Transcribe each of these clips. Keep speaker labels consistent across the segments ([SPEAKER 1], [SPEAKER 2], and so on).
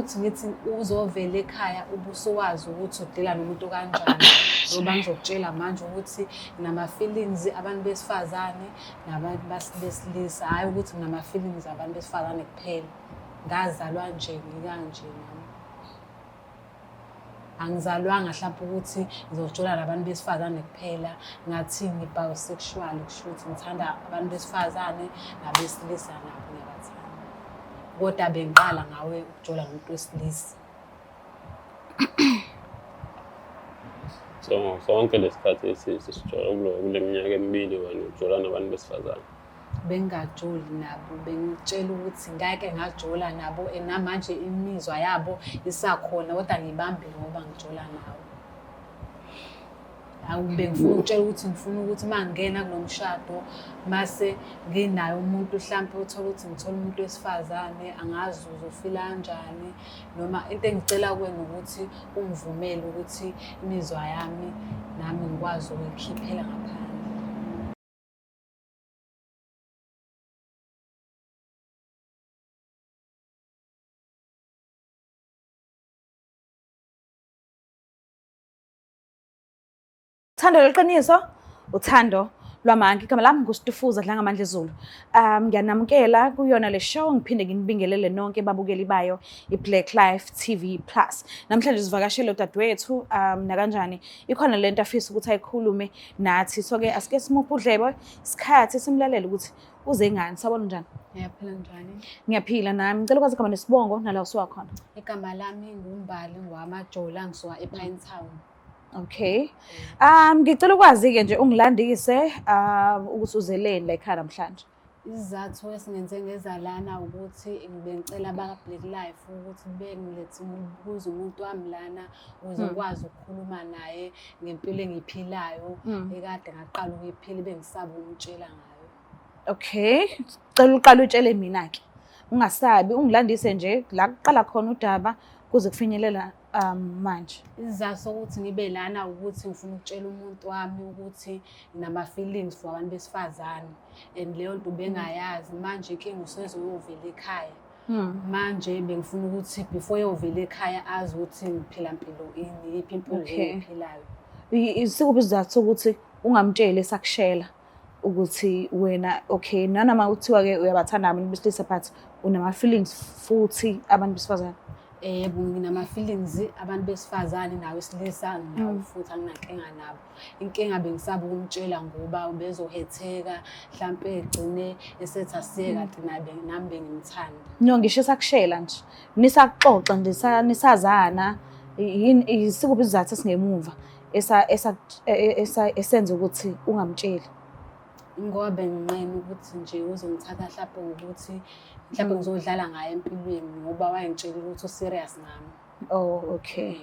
[SPEAKER 1] ukuthi ngithi uzovela ekhaya ubusowazi ukuthi udila nomuntu kanjani, ngoba ngizokutshela manje ukuthi nginama-feelings abantu besifazane nabantu besilisa, hhayi ukuthi nginama-feelings abantu besifazane kuphela. Ngazalwa nje ngikanje nami. Angizalwanga hlampe ukuthi ngizojola nabantu besifazane kuphela, ngathi ngi-bisexual, kusho ukuthi ngithanda abantu besifazane nabesilisa nabo ngiyabathanda. Kodwa bengiqala ngawe ukujola nomuntu wesilisa.
[SPEAKER 2] So sonke lesikhathi esisijola kule minyaka emibili wena ujola nabantu besifazane.
[SPEAKER 1] Bengingajoli nabo, bengitshela ukuthi ngake ngajola nabo and namanje imizwa yabo isakhona kodwa ngiyibambile ngoba ngijola nawo. Awu bengifuna ukutshela ukuthi ngifuna ukuthi uma ngingena kulo mshado mase nginaye umuntu hlampe uthole ukuthi ngithola umuntu wesifazane angazi uzofila kanjani, noma into engicela kuwena ukuthi ungivumele ukuthi imizwa yami nami ngikwazi ukuyikhiphela ngaphandle.
[SPEAKER 3] Uthando lweqiniso, uthando lwamanga. Igama lami nguStufuza Dlangamandla Zulu. Ngiyanamukela kuyona le show, ngiphinde nginibingelele nonke babukeli bayo iBlack Life TV Plus. Namhlanje sivakashele udadewethu nakanjani ikhona lento afisa ukuthi ayikhulume nathi. So ke asike simuphe udlebe isikhathi simlalele ukuthi uze ngani. Sawubona, njani?
[SPEAKER 1] Ngiyaphila, njani?
[SPEAKER 3] Ngiyaphila nami. Ngicela ukwazi igama nesibongo nala usuka khona.
[SPEAKER 1] Igama lami nguMbali, ngwamaJola, ngisuka ePine Town.
[SPEAKER 3] Okay. Ngicela ukwazi-ke nje ungilandise ukuthi uzeleni la ekhaya namhlanje.
[SPEAKER 1] Isizathu esingenze ngeza lana ukuthi bengicela abaka-Black Life ukuthi bengilethe kuze umuntu wami lana ukuze ngikwazi ukukhuluma naye ngempilo engiyiphilayo ekade ngaqala ukuyiphila bengisaba ukumtshela ngayo.
[SPEAKER 3] Okay. Cela uqale utshele mina-ke. Ungasabi, ungilandise nje la kuqala khona udaba kuze kufinyelela manje.
[SPEAKER 1] Isizathu sokuthi ngibe lana ukuthi ngifuna ukutshela umuntu wami ukuthi nginama-feelings for abantu besifazane and leyo nto bengayazi. Manje inkinga usezoyovela ekhaya. Manje bengifuna ukuthi before eyovela ekhaya azi ukuthi ngiphila mpilo ini, yiphi impilo engiyiphilayo.
[SPEAKER 3] Isikuphi isizathu sokuthi ungamtsheli esakushela ukuthi wena okay nanoma kuthiwa-ke uyabathanda abantu besilisa but unama-feelings futhi abantu besifazane?
[SPEAKER 1] Yebo, nginama-feelings abantu besifazane nawesilisa nginawo futhi anginankinga nabo. Inkinga bengisaba ukumtshela ngoba ubezohetheka hlampe egcine esethi asiye kanti naye nami bengimthanda.
[SPEAKER 3] No, ngisho esakushela nje nisaxoxa nje nisazana, yini isikuphi isizathu esingemuva esenza ukuthi ungamtsheli?
[SPEAKER 1] Ngoba benginqena ukuthi nje uzongithatha hlampe ngokuthi mhlawumbe ngizodlala ngaye empilweni ngoba wayengitshela ukuthi u-serious ngami.
[SPEAKER 3] Oh, okay.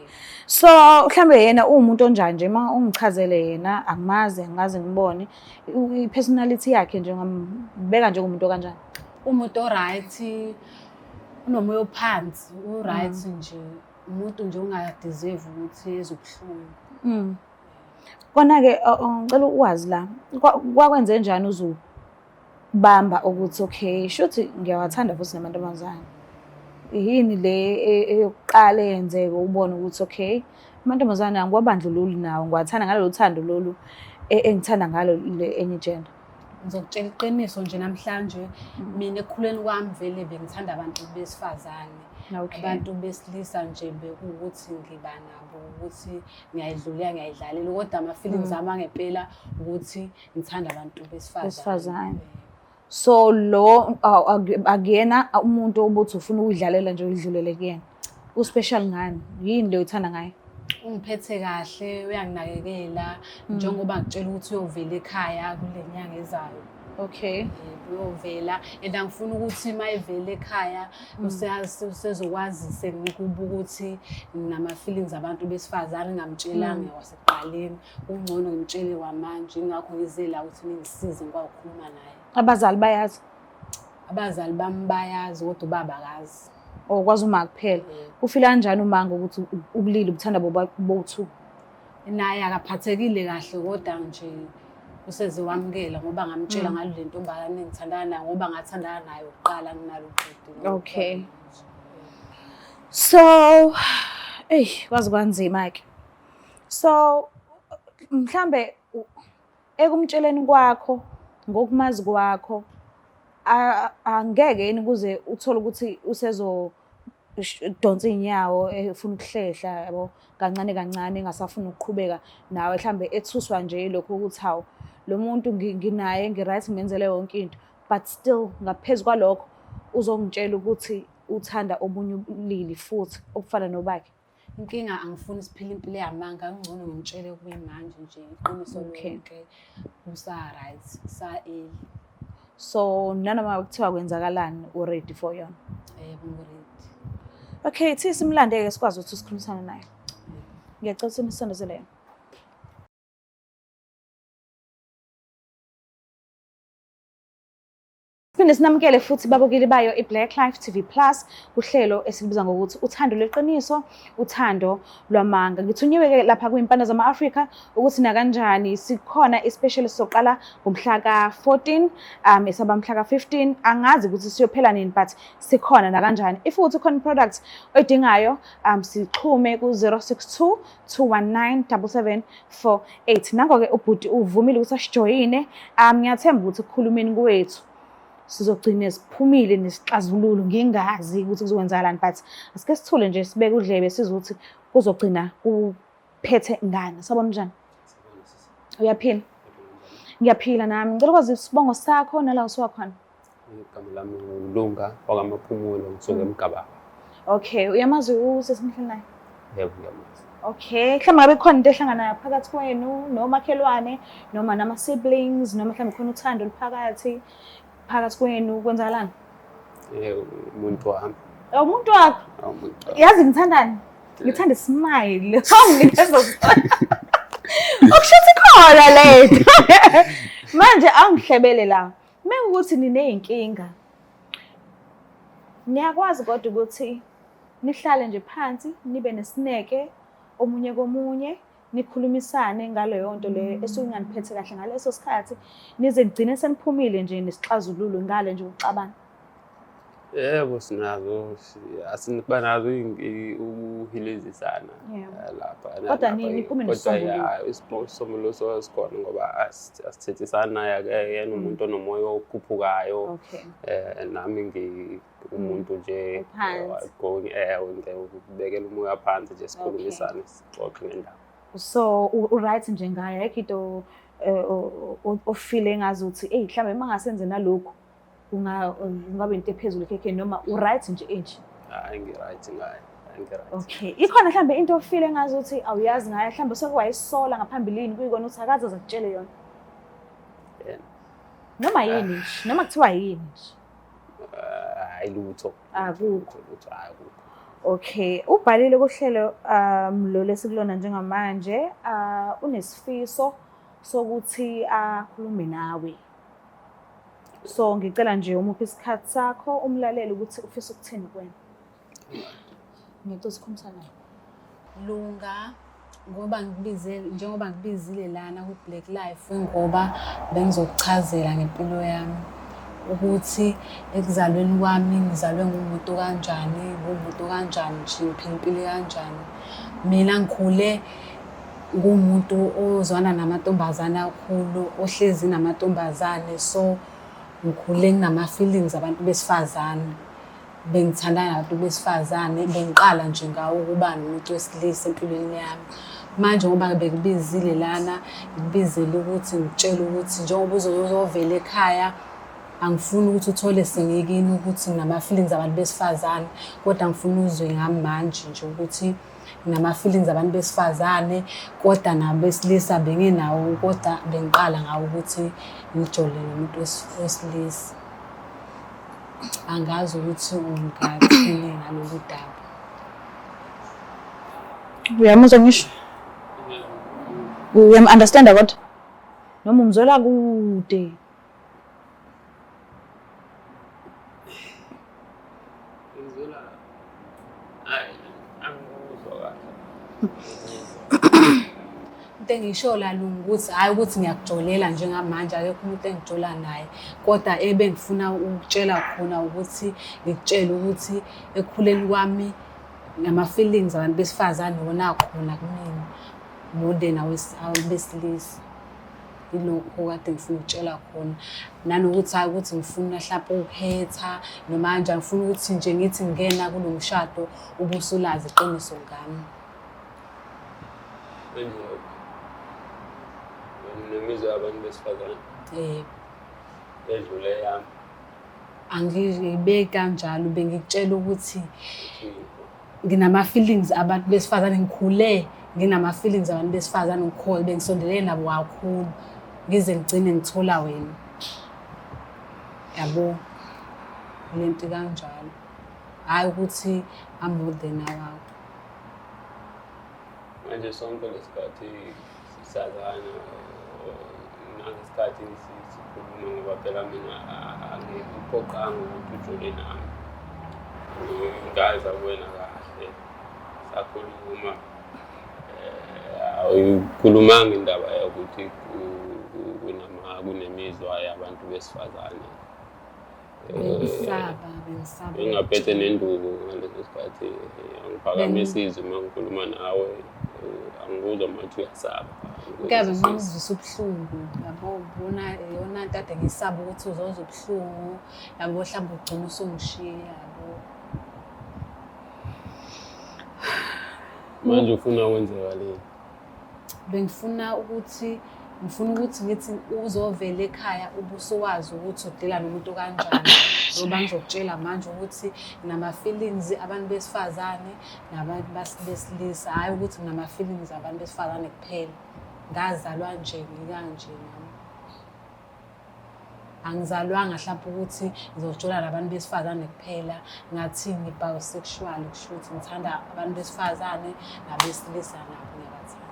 [SPEAKER 3] So mhlambe yena uwumuntu onjani nje, uma ungichazele yena, angimazi, angikaze ngibone i-personality yakhe nje, ungambeka njengomuntu okanjani?
[SPEAKER 1] Umuntu o-right, unomoya ophansi, u-right nje, umuntu nje ongadeserve ukuthi ezwe ubuhlungu.
[SPEAKER 3] Kona-ke ngicela ukwazi la, kwakwenze njani uzubamba ukuthi okay, shuthi ngiyawathanda futhi namantombazane? Yini le eyokuqala eyenzeka ubone ukuthi okay, amantombazane angiwabandlululi nawo, ngiwathanda ngalolu thando lolu engithanda ngalo le enye gender?
[SPEAKER 1] Ngizokutshela iqiniso nje namhlanje, mina ekukhuleni kwami vele bengithanda abantu besifazane. Abantu besilisa nje bekuwukuthi ngiba nabo ukuthi ngiyayidlulela, ngiyayidlalela, kodwa ama-feelings ami angempela ukuthi ngithanda abantu besifazane.
[SPEAKER 3] So lo akuyena umuntu obuthi ufuna ukuyidlalela nje uyidlulele kuyena. U-special ngani? Yini le uthanda ngaye?
[SPEAKER 1] Ungiphethe kahle, uyanginakekela, njengoba ngitshela ukuthi uyovela ekhaya kule nyanga ezayo. Uyovela and angifuni ukuthi uma evela ekhaya usezokwazi sengikuba ukuthi nginama-feelings abantu besifazane ngingamtshelanga kwasekuqaleni. Kungcono ngimtshele kwamanje, ingakho ngize la ukuthi ningisize ngikwazi ukukhuluma naye.
[SPEAKER 3] Abazali bayazi?
[SPEAKER 1] Abazali bami bayazi, kodwa ubaba akazi.
[SPEAKER 3] Oh, kwazi uma kuphela. Ufila kanjani uma ngokuthi ubulili ubuthanda bowu-two?
[SPEAKER 1] Naye akaphathekile kahle, kodwa nje useze wamukela ngoba ngamtshela ngalo le ntombazane engithandana nayo, ngoba ngathandana nayo kuqala kunalo ubhuti.
[SPEAKER 3] Okay. So, eyi kwaze kwanzima-ke. So, mhlambe ekumtsheleni kwakho, ngokumazi kwakho, angeke yini kuze uthole ukuthi usezo donsa iy'nyawo efuna ukuhlehla yabo, kancane kancane engasafuni ukuqhubeka nawe, mhlambe ethuswa nje yilokhu ukuthi hawu, lo muntu nginaye ngi-right ngimenzele yonke into, but still ngaphezu kwalokho uzongitshela ukuthi uthanda obunye ubulili futhi obufana nobakhe.
[SPEAKER 1] Inkinga angifuni siphile impilo eyamanga, kungcono ngimtshele kuyimanje nje iqiniso lonke kusa-right, kusa-early.
[SPEAKER 3] So nanoma kuthiwa kwenzakalani u-ready for yona?
[SPEAKER 1] Yebo, ngi-ready.
[SPEAKER 3] Okay, thi simlande-ke sikwazi ukuthi sikhulumisane naye. Ngiyacela ukuthi nisondezele yena. Siphinde sinamukele futhi babukeli bayo i-Black Life TV Plus uhlelo esilubiza ngokuthi uthando lweqiniso, uthando lwamanga. Ngithunyiwe-ke lapha kwiMpande zama-Afrika ukuthi nakanjani sikhona i-special soqala ngomhla ka-14 esaba mhla ka-15, angazi ukuthi siyophela nini but sikhona nakanjani. If ukuthi khona i-product oyidingayo sixhume ku-062 219 7748. Nango-ke ubhuti uvumile ukuthi asijoyine. Ngiyathemba ukuthi ekukhulumeni kwethu sizogcine siphumile nesixazululo, ngingazi ukuthi kuzokwenzakalani but asike sithule nje sibeke udlebe sizwe ukuthi kuzogcina kuphethe ngani. Sabona njani? Uyaphila? Ngiyaphila nami. Ngicela ukwazi isibongo sakho nala usuka khona.
[SPEAKER 2] Igama lami nguLunga wakaMaphumulo, ngisuka eMgababa.
[SPEAKER 3] Okay, uyamazi usisi engihleli naye?
[SPEAKER 2] Yebo, ngiyamazi.
[SPEAKER 3] Okay, mhlawumbe ngabe khona into ehlanganayo phakathi kwenu nomakhelwane noma nama-siblings noma mhlawumbe khona uthando oluphakathi phakathi kwenu, kwenzakalani?
[SPEAKER 2] Umuntu wami.
[SPEAKER 3] Oh, umuntu wakho?
[SPEAKER 2] Oh, umuntu wami.
[SPEAKER 3] Yazi ngithandani? Ngithanda ismile. Awunginikeza sona. Okusho ukuthi khona lento. Manje awungihlebele la. Mengukuthi niney'nkinga, niyakwazi kodwa ukuthi nihlale nje phansi nibe nesineke omunye komunye, nikhulumisane ngaleyo nto leyo esuke inganiphethe kahle ngaleso sikhathi, nize nigcine seniphumile nje nesixazululo ngale nje ukuxabana.
[SPEAKER 2] Yebo, sinazo, asiniba nazo ukuhilizisana lapha.
[SPEAKER 3] Kodwa niphume nesisombululo.
[SPEAKER 2] Isisombululo sikhona ngoba asithethisani naye, akeyena umuntu onomoya okhuphukayo. Nami ngi umuntu nje going ngibekela umoya phansi nje, sikhulumisane, sixoxe ngendaba.
[SPEAKER 3] So u-right nje ngaye, ayikho into ofile engazi ukuthi eyi mhlawumbe uma ngasenze nalokhu kungaba into ephezulu ekhekheni, noma u-right nje enje?
[SPEAKER 2] Hayi, ngi-right ngaye. Ngi-right.
[SPEAKER 3] Okay. Ikhona mhlawumbe into ofile engazi ukuthi awuyazi ngayo, mhlawumbe seke wayisola ngaphambilini kuyikona ukuthi akaze aze akutshele yona? Noma yini nje, noma kuthiwa yini nje?
[SPEAKER 2] Hayi lutho.
[SPEAKER 3] Akukho.
[SPEAKER 2] Lutho, hayi akukho.
[SPEAKER 3] Okay, ubhalile kuhlelo lo lesikulona njengamanje, unesifiso sokuthi akhulume nawe. So ngicela nje umuphe isikhathi sakho umlalele ukuthi ufisa ukuthini kuwena. Ngicela usikhulumisane naye.
[SPEAKER 1] Lunga, ngoba ngibize njengoba ngibizile lana ku-Black Life ngoba bengizokuchazela ngempilo yami ukuthi ekuzalweni kwami ngizalwe ngumuntu kanjani, ngumuntu kanjani nje, ngiphila impilo kanjani. Mina ngikhule ngumuntu ozwana namantombazane kakhulu, ohlezi namantombazane, so ngikhule nginama-feelings abantu besifazane. Bengithandana nabantu besifazane, bengiqala nje ngawo ukuba nomuntu wesilisa empilweni yami. Manje ngoba bekubizile lana, ngikubizele ukuthi ngikutshele ukuthi njengoba uzovela ekhaya, angifuni ukuthi uthole sengikini ukuthi nginama-feelings abantu besifazane, kodwa ngifuna uzwe ngami manje nje ukuthi nginama-feelings abantu besifazane, kodwa nabesilisa benginawo, kodwa bengiqala ngawo ukuthi ngijole nomuntu wesilisa. Angazi ukuthi ungathini ngalolu daba.
[SPEAKER 3] Uyamuzwa ngisho? Uyam-understanda kodwa? Noma umzwela kude?
[SPEAKER 2] Ngizwela, hayi angikuzwa kahle.
[SPEAKER 1] Into engisho la Lunga ukuthi hhayi ukuthi ngiyakujolela njengamanje, akekho umuntu engijola naye, kodwa ebengifuna ukutshela khona ukuthi ngikutshele ukuthi ekukhuleni kwami Nama-feelings abantu besifazane wona akhona kumina more than abesilisa. Yilokho kade ngifuna ukutshela khona. Nanokuthi hhayi ukuthi ngifuna hlampe ukukhetha noma kanjani, ngifuna ukuthi nje ngithi ngingena kulo mshado ube usulazi iqiniso ngami.
[SPEAKER 2] Manje wena unemizwa yabantu besifazane
[SPEAKER 1] Yebo.
[SPEAKER 2] edlule yami.
[SPEAKER 1] Angiyibeki kanjalo, bengikutshela ukuthi nginama-feelings abantu besifazane, ngikhule nginama-feelings abantu besifazane, ngikhole bengisondelene nabo kakhulu ngize ngigcine ngithola wena. Yabo, lento kanjalo. Hhayi ukuthi I'm more than awakho.
[SPEAKER 2] Manje sonke lesikhathi sisazana nangesikhathi sikhuluma ngoba phela mina angikuphoqanga ukuthi ujole nami. Ngaza kuwena kahle sakhuluma awuyikhulumanga indaba yokuthi kunemizwa yabantu besifazane.
[SPEAKER 1] Bengisaba, bengisaba.
[SPEAKER 2] Ngingaphethe nenduku ngaleso sikhathi, angiphakamisa izwi uma ngikhuluma nawe, angikuzwa uma uthi uyasaba.
[SPEAKER 1] Kuyabe kungizwisa ubuhlungu, yabo, ubona iyona nto kade ngisaba ukuthi uzozwa ubuhlungu, yabo, mhlawumbe ugcine usungishiya, yabo.
[SPEAKER 2] Manje ufuna kwenzekaleni?
[SPEAKER 1] Bengifuna ukuthi ngifuna ukuthi ngithi uzovela ekhaya ubusuwazi ukuthi udila nomuntu kanjani, ngoba ngizokutshela manje ukuthi nginama-feelings abantu besifazane nabantu besilisa, hhayi ukuthi nginama-feelings abantu besifazane kuphela. Ngazalwa nje ngikanje nami. Angizalwanga hlampe ukuthi ngizojola nabantu besifazane kuphela, ngathi ngi-bisexual, kusho ukuthi ngithanda abantu besifazane nabesilisa nabo ngiyabathanda.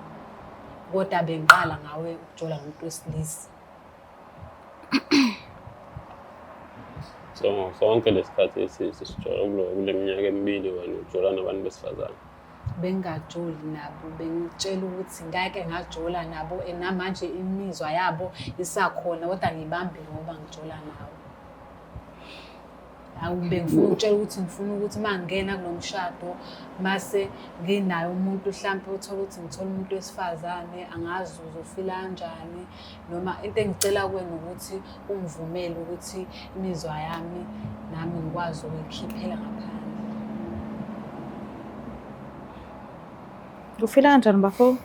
[SPEAKER 1] Kodwa bengiqala ngawe ukujola nomuntu wesilisa.
[SPEAKER 2] So sonke lesikhathi sisijola kule minyaka emibili wena ujola nabantu besifazane.
[SPEAKER 1] Bengingajoli nabo, bengitshela ukuthi ngake ngajola nabo and namanje imizwa yabo isakhona kodwa ngiyibambile ngoba ngijola nawe. Awu, bengifuna ukutshela ukuthi ngifuna ukuthi uma ngingena kulo mshado mase nginaye umuntu hlampe uthole ukuthi ngithola umuntu wesifazane, angazi uzofila kanjani, noma into engicela kuwena ukuthi ungivumele ukuthi imizwa yami nami ngikwazi ukuyikhiphela ngaphandle.
[SPEAKER 3] Ufila kanjani bafo?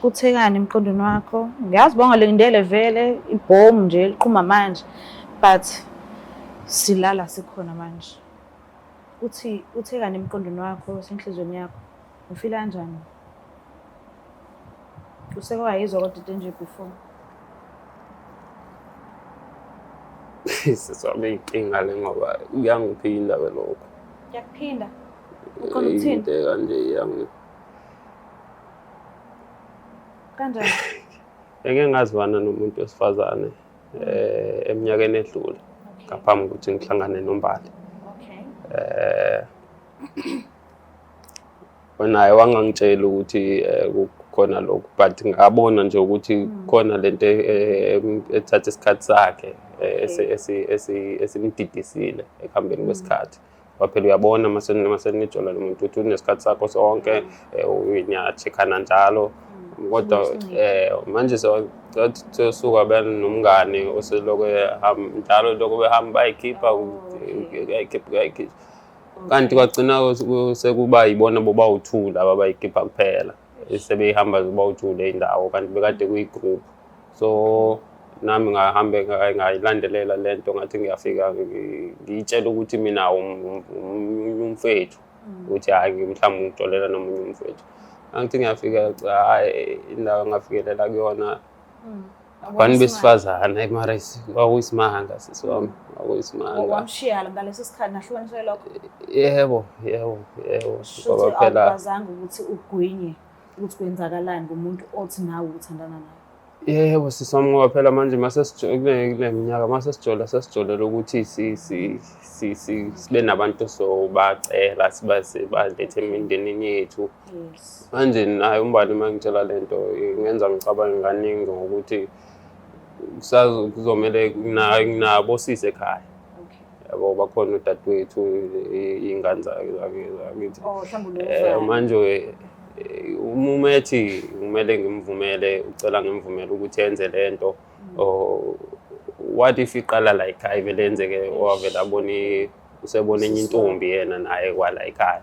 [SPEAKER 3] Kuthekani emqondweni wakho? Ngiyazi bongalindele vele ibhomu nje liqhuma manje, but silala sikhona manje. Uthi uthekani emqondweni wakho, senhlizweni yakho? Ufila kanjani? Useke wayizwa kodwa into enje before?
[SPEAKER 2] Sisi wami inkinga le ngoba kuyangiphinda ke lokho.
[SPEAKER 3] Kuyakuphinda? Uqonda ukuthini?
[SPEAKER 2] Into kanje iyangi
[SPEAKER 3] Kanjani?
[SPEAKER 2] Ngeke ngazwana nomuntu wesifazane eminyakeni edlule ngaphambi kokuthi ngihlangane noMbali.
[SPEAKER 3] Okay.
[SPEAKER 2] Naye wangangitshela ukuthi kukhona lokhu, but ngabona nje ukuthi khona lento ethatha isikhathi sakhe esimdidisile ekuhambeni kwesikhathi. Ngoba phela uyabona mase nijola nomuntu ukuthi unesikhathi sakho sonke, niya-check-ana njalo. Kodwa manje sesuka benomngani oselokhu ehamba njalo, lokhu behamba bayikhipha, uyayikhipha, uyayikhipha. Kanti kwagcina sekuba yibona bobawu-two laba abayikhipha kuphela, sebeyihamba bobawu-two le ndawo, kanti bekade kuyi-group. So nami ngahambe ngayilandelela le nto, ngathi ngiyafika ngiyitshela ukuthi mina umfethu, ukuthi hhayi mhlawumbe ngijolela nomunye umfethu. Angithi ngiyafika, hhayi indawo engafikelela kuyona abantu besifazane, mara kwakuyisimanga sisi wami, kwakuyisimanga.
[SPEAKER 3] Wamshiya ngaleso sikhathi nahlukaniswe lokho?
[SPEAKER 2] Yebo, yebo, yebo.
[SPEAKER 3] Shuthi
[SPEAKER 2] Ngoba phela
[SPEAKER 3] awukwazanga ukuthi ugwinye ukuthi kwenzakalani ngomuntu othi nawe uthandana naye?
[SPEAKER 2] Yebo sisi wami, ngoba phela manje mase kule minyaka mase sijola, sesijolela ukuthi sibe nabantu sobacela sibalethe emindenini yethu.
[SPEAKER 3] Yes.
[SPEAKER 2] Manje naye uMbali uma ngitshela le nto ingenza ngicabange kaningi ngokuthi kuzomele nabo sise ekhaya.
[SPEAKER 3] Okay.
[SPEAKER 2] Yabo bakhona odadewethu, iy'ngane zakithi.
[SPEAKER 3] Oh, mhlawumbe unovalo.
[SPEAKER 2] Manje uma umethi kumele ngimvumele, ucela ngimvumele ukuthi enze le nto, or what if iqala la ekhaya, ivele yenzeke wavele abone usebona enye intombi yena naye kwala ekhaya.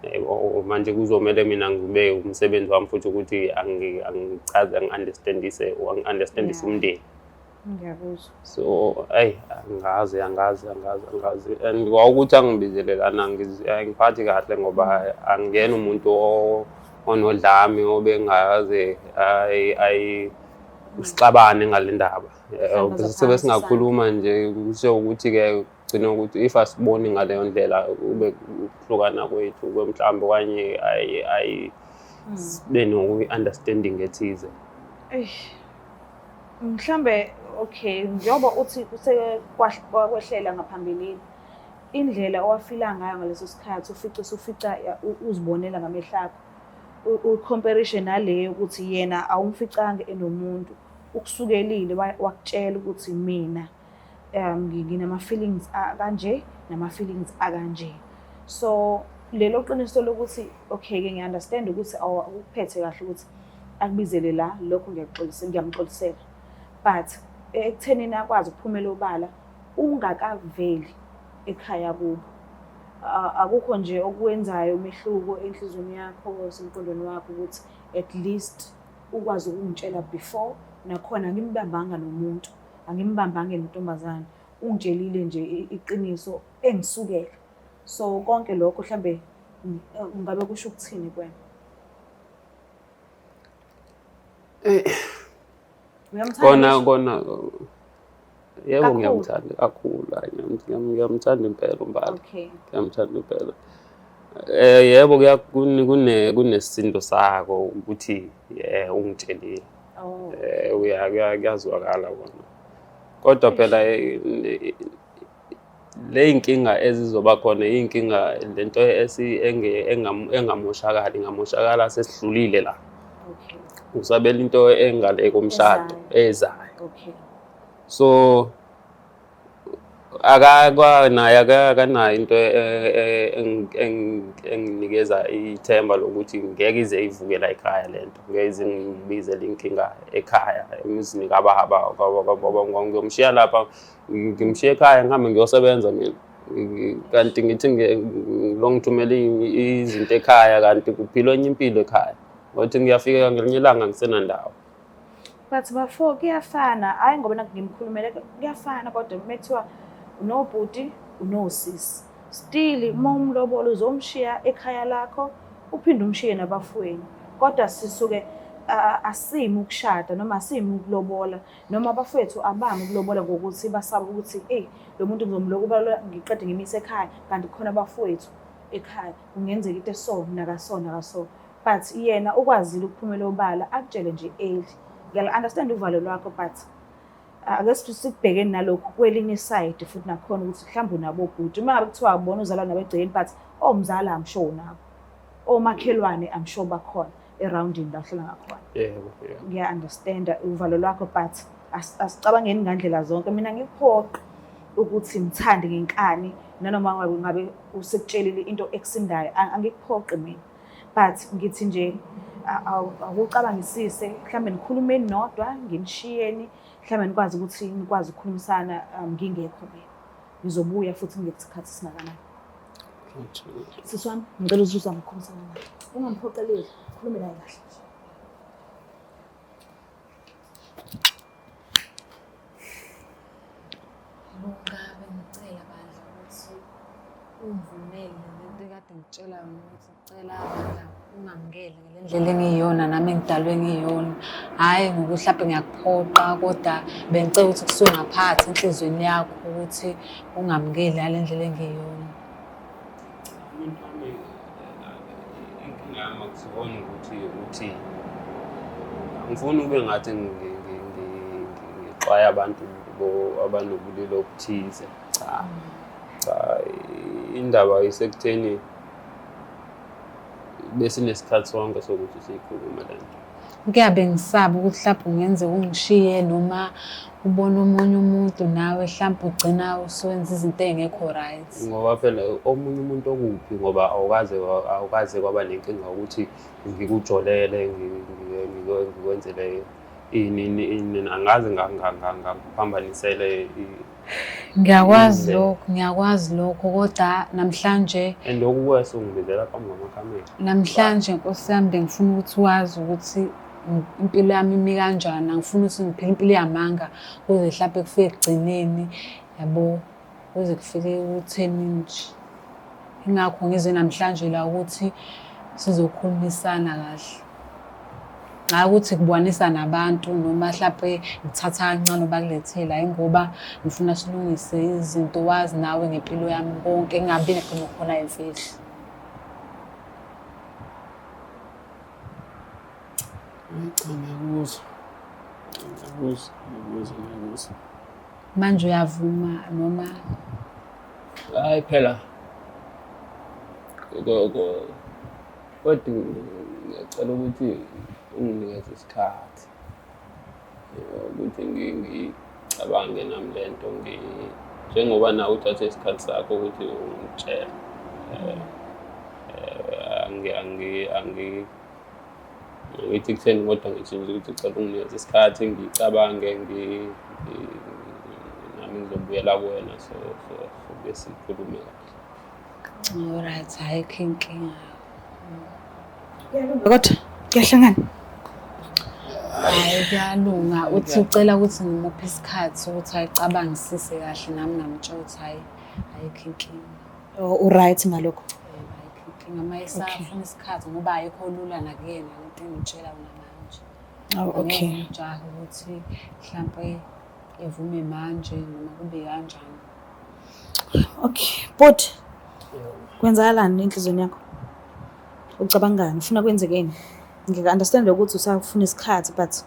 [SPEAKER 2] Yebo, manje kuzomele mina ngibe umsebenzi wami futhi ukuthi angichaze, angi-understandise, angi-understandise umndeni.
[SPEAKER 3] Ngiyakuzwa.
[SPEAKER 2] So ayi, angazi angazi angazi angazi, and kwawukuthi angibizele lana, angiphathi kahle ngoba angiyena umuntu onodlame obengaze ayi sixabane ngale ndaba.
[SPEAKER 3] Mhlawumbe
[SPEAKER 2] Sibe
[SPEAKER 3] uzophakamisa
[SPEAKER 2] singakhuluma nje, kusho ukuthi-ke gcina ukuthi if asiboni ngaleyo ndlela kube ukuhlukana kwethu mhlawumbe, okanye ayi sibe no-understanding ethize.
[SPEAKER 3] Eish. Mhlambe okay, njengoba uthi kwehlela ngaphambilini, indlela owafila ngayo ngaleso sikhathi ufice usufica uzibonela ngamehlo akho, u-compare nale yokuthi yena awumficanga enomuntu, ukusukelile wakutshela ukuthi mina nginama-feelings akanje nama-feelings akanje. So lelo qiniso lokuthi okay-ke ngiya-understand ukuthi awukuphethe kahle ukuthi akubizele la, lokho ngiyakuxolisa, ngiyamxolisela, but ekuthenini akwazi ukuphumela obala ungakaveli ekhaya kubo, akukho nje okwenzayo umehluko enhliziyweni yakho, semqondweni wakho, ukuthi at least ukwazi ukungitshela before. Nakhona angimbambanga nomuntu, angimbambanga nentombazane, ungitshelile nje iqiniso engisukela. So konke lokho mhlambe ngabe kusho ukuthini kuwena? Uyamthanda
[SPEAKER 2] Kona
[SPEAKER 3] ngisho?
[SPEAKER 2] Kona yebo.
[SPEAKER 3] Kakhulu.
[SPEAKER 2] Ngiyamthanda kakhulu. Hhayi, ngiyamthanda impela uMbali. Ngiyamthanda impela. Yebo, kunesisindo sako ukuthi ungitshelile.
[SPEAKER 3] Oh.
[SPEAKER 2] Kuyazwakala kona. Kodwa phela le y'nkinga ezizoba khona, iy'nkinga lento engamoshakala, ingamoshakala sesidlulile la. Usabela into engale komshado ezayo. So akakwa naye akanayo into enginikeza ithemba lokuthi ngeke ize ivuke la ekhaya lento, ngeke ize ngibizele inkinga ekhaya emizini kababa. Ngiyomshiya lapha, ngimshiye ekhaya, ngihambe ngiyosebenza mina, kanti ngithi lo ngithumela izinto ekhaya, kanti kuphilwa enye impilo ekhaya, ngokuthi ngiyafika ngelinye ilanga ngisenandawo.
[SPEAKER 3] But bafo, kuyafana, hhayi ngoba nakhu ngimkhulumele, kuyafana, kodwa uma kuthiwa unobhuti, unosisi, still uma umlobola uzomshiya ekhaya lakho, uphinde umshiye nabafowenu. Kodwa sisuke asimi ukushada noma asimi ukulobola, noma abafowethu abami ukulobola ngokuthi basaba ukuthi eyi, lo muntu ngizomlobola ngiqede ngimise ekhaya, kanti kukhona abafowethu ekhaya, kungenzeka into eso nakaso nakaso. But yena ukwazile ukuphumela obala akutshele nje early. Ngiyali-understand uvalo lwakho, but ake sikubhekeni nalokhu kwelinye i-side futhi nakhona, ukuthi mhlawumbe unabo obhuti, uma ngabe kuthiwa akubona uzalwa nabo egcekeni, but omzala I'm sure unabo, omakhelwane I'm sure bakhona erawundini la uhlala ngakhona.
[SPEAKER 2] Yebo.
[SPEAKER 3] Ngiya-understanda uvalo lwakho, but asicabangeni ngandlela zonke. Mina ngikuphoqe ukuthi ngithande ngenkani nanoma ngabe usekutshelile into ekusindayo, angikuphoqi mina, but ngithi nje akucabangisise, mhlawumbe nikhulumeni nodwa, nginishiyeni, mhlawumbe nikwazi ukuthi nikwazi ukukhulumisana ngingekho mina. Ngizobuya futhi ngesikhathi singakanani. Sisi wami, ngicela uzuzame ukukhulumisana naye, ungamphoqeleli, khulume naye kahle nje.
[SPEAKER 1] Lunga, bengicela bandla ukuthi ungivumele lento ekade ngikutshela yona, ukuthi ngicela bandla ungamukele ngale ndlela engiyiyona nami engidalwe ngiyona. Hhayi ngokuthi hlampe ngiyakuphoqa, kodwa bengicela ukuthi kusuke ngaphakathi enhliziyweni yakho ukuthi ungamukeli ngale ndlela engiyiyona.
[SPEAKER 2] Umuntu wami, inkinga yami akusona ukuthi angifuni ube ngathi ngixwaya abantu abanobulili obuthize. Cha cha, indaba isekutheni besinesikhathi sonke sokuthi siyikhulume le nto.
[SPEAKER 1] Kuyabe ngisaba ukuthi mhlawumbe kungenzeka ungishiye noma ubone omunye umuntu nawe mhlawumbe ugcina usuwenza izinto ey'ngekho right.
[SPEAKER 2] Ngoba phela omunye umuntu okuphi ngoba awukaze kwaba nenkinga ukuthi ngikujolele ngikwenzele ini ini ini angaze ngakuphambanisele.
[SPEAKER 1] Ngiyakwazi lokho, ngiyakwazi lokho kodwa namhlanje
[SPEAKER 2] and okuwese ungibizela phambi kwamakhamera.
[SPEAKER 1] Namhlanje Nkosi yami bengifuna ukuthi wazi ukuthi impilo yami imi kanjani, angifuni ukuthi ngiphile impilo yamanga kuze mhlampe kufike ekugcineni yabo, kuze kufike ekutheni nje. Ingakho ngize namhlanje la ukuthi sizokhulumisana kahle. Hhayi ukuthi kubukanisa nabantu noma hlampe ngithatha kancane bakulethela yingoba ngifuna silungise izinto wazi nawe ngempilo yami konke kungabi khona imfihlo.
[SPEAKER 2] Cha ngiyakuzwa. Ngiyakuzwa, ngiyakuzwa, ngiyakuzwa.
[SPEAKER 1] Manje uyavuma noma?
[SPEAKER 2] Hhayi phela kodwa ngiyacela ukuthi unginikeze isikhathi ukuthi ngicabange nami le nto njengoba nawe uthathe isikhathi sakho ukuthi ungitshele. Angithi kutheni kodwa ngithi nje ukuthi ucela unginikeze isikhathi ngicabange nami ngizobuyela kuwena sobuye sikhulume kahle.
[SPEAKER 1] Alright, ayikho inkinga.
[SPEAKER 3] Kodwa kuyahlangana.
[SPEAKER 1] Hhayi kuyalunga. Uthi ucela ukuthi ngimuphe isikhathi ukuthi ayicabangisise kahle nami ngamtshela ukuthi hhayi ayikho inkinga.
[SPEAKER 3] Oh, u-right ngalokho?
[SPEAKER 1] Yebo, ayikho inkinga. Uma esafuna isikhathi ngoba ayikho lula nakuyena lento engimtshela yona manje.
[SPEAKER 3] Oh, okay.
[SPEAKER 1] Angeke ngijahe ukuthi mhlampe evume manje noma kube kanjani.
[SPEAKER 3] Okay, but kwenzakalani enhliziyweni yakho? Ucabangani? Ufuna kwenzekeni? Ngika-understand ukuthi usafuna isikhathi but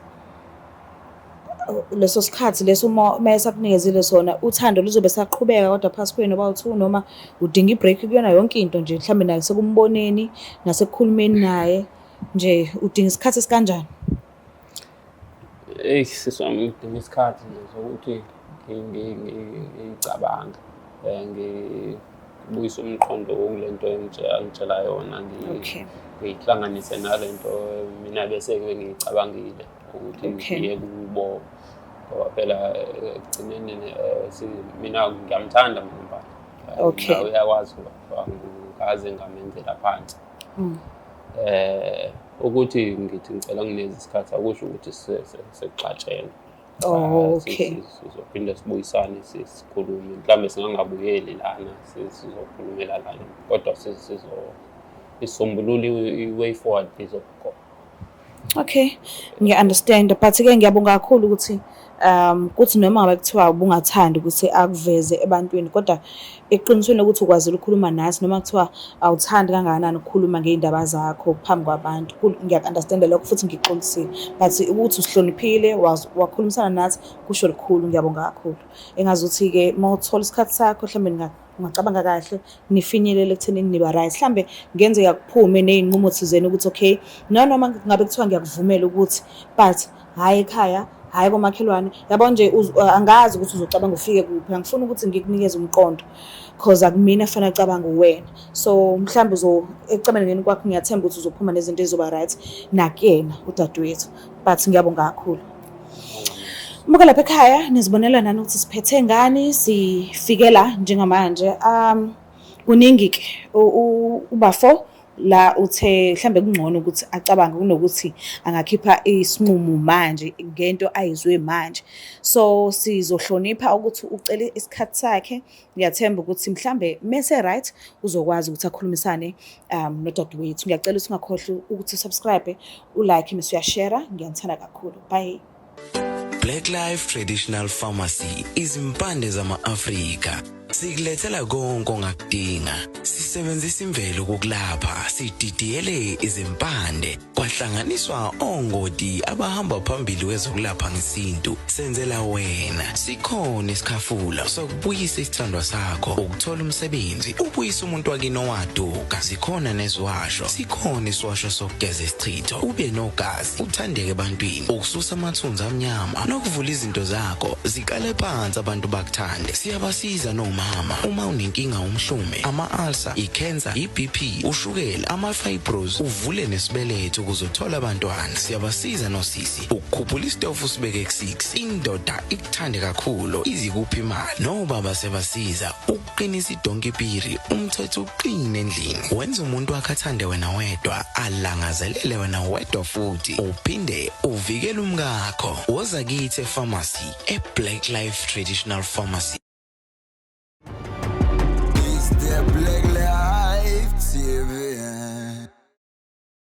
[SPEAKER 3] leso sikhathi leso uma esakunikezile sona uthando luzobe saqhubeka kodwa phakathi kwenu noba-two noma udinga i-break kuyona yonke into nje mhlawumbe nasekumboneni nasekukhulumeni naye nje udinga isikhathi esikanjani?
[SPEAKER 2] Eyi sisi wami ngidinga isikhathi nje sokuthi ngicabange ngibuyise umqondo kule nto angitshela yona ngiyihlanganise nale nto mina bese-ke ngiyicabangile ukuthi ngiye kubo ngoba phela ekugcineni mina ngiyamthanda mina uMbali.
[SPEAKER 3] Okay.
[SPEAKER 2] Uyakwazi angikaze ngamenzela phansi. Ukuthi ngithi ngicela nginikeze isikhathi akusho ukuthi sekuxatshene.
[SPEAKER 3] Oh, okay.
[SPEAKER 2] Sizophinde sibuyisane sikhulume. Mhlawumbe singangabuyeli lana sizokhulumela lana kodwa sizo isisombululo i-way forward izoba.
[SPEAKER 3] Okay, ngiya-understand but-ke ngiyabonga kakhulu ukuthi kuthi noma ngabe kuthiwa ubungathandi ukuthi akuveze ebantwini kodwa eqinisweni ukuthi ukwazile ukukhuluma nathi noma kuthiwa awuthandi kangakanani ukukhuluma ngey'ndaba zakho phambi kwabantu. Ngiyaku-understand-a lokho futhi ngikuxolisile but ukuthi usihloniphile wakhulumisana nathi kusho lukhulu, ngiyabonga kakhulu. Engazuthi-ke uma uthola isikhathi sakho mhlawumbe ungacabanga kahle nifinyelele ekuthenini niba right. Mhlambe kungenzeka kuphume ney'nqumo thizeni ukuthi okay, nanoma ngabe kuthiwa ngiyakuvumela ukuthi but hhayi ekhaya, hhayi komakhelwane. Yabo nje angazi ukuthi uzocabanga ufike kuphi. Angifuni ukuthi ngikunikeze umqondo cause akumina kufanele acabange uwena. So mhlambe ekucabangeni kwakho ngiyathemba ukuthi uzophuma nezinto ezizoba right nakuyena udadewethu. But ngiyabonga kakhulu. Muka lapha ekhaya nizibonela nani ukuthi siphethe ngani sifikela njengamanje. Kuningi ke ubafo la uthe mhlambe kungcono ukuthi acabange kunokuthi angakhipha isinqumo manje ngento ayizwe manje. So sizohlonipha ukuthi ucele isikhathi sakhe. Ngiyathemba ukuthi mhlambe mese right uzokwazi ukuthi akhulumisane nodadewethu. Ngiyacela ukuthi ungakhohlwa ukuthi usubscribe, ulike mase uyashare. Ngiyanithanda kakhulu. Bye.
[SPEAKER 4] Black Life Traditional Pharmacy, izimpande zama-Afrika. Sikulethela konke ongakudinga. Sisebenzisa imvelo ukukulapha, sididiyele izimpande, kwahlanganiswa ongoti abahamba phambili kwezokulapha ngesintu. Senzela wena. Sikhona isikhafula sokubuyisa isithandwa sakho, ukuthola umsebenzi, ubuyise umuntu wakini owaduka. Zikhona neziwasho, sikhona isiwasho sokugeza isichitho, ube nogazi, uthandeke ebantwini, ukususa amathunzi amnyama nokuvula izinto zakho ziqale phansi abantu bakuthande. Siyabasiza nomama uma unenkinga umhlume, ama-ulcer, i-cancer, i-BP, ushukela, ama-fibros, uvule nesibeletho ukuze uthole abantwana. Siyabasiza nosisi ukukhuphula isitofu usibeke ku-6, indoda ikuthande kakhulu izikuphi imali. Nobaba siyabasiza ukuqinisa idonkipiri, umthetho uqine endlini, wenza umuntu wakhe athande wena wedwa, alangazelele wena wedwa, futhi uphinde uvikele umkakho. Woza kithi e-pharmacy, e-Black Life Traditional Pharmacy.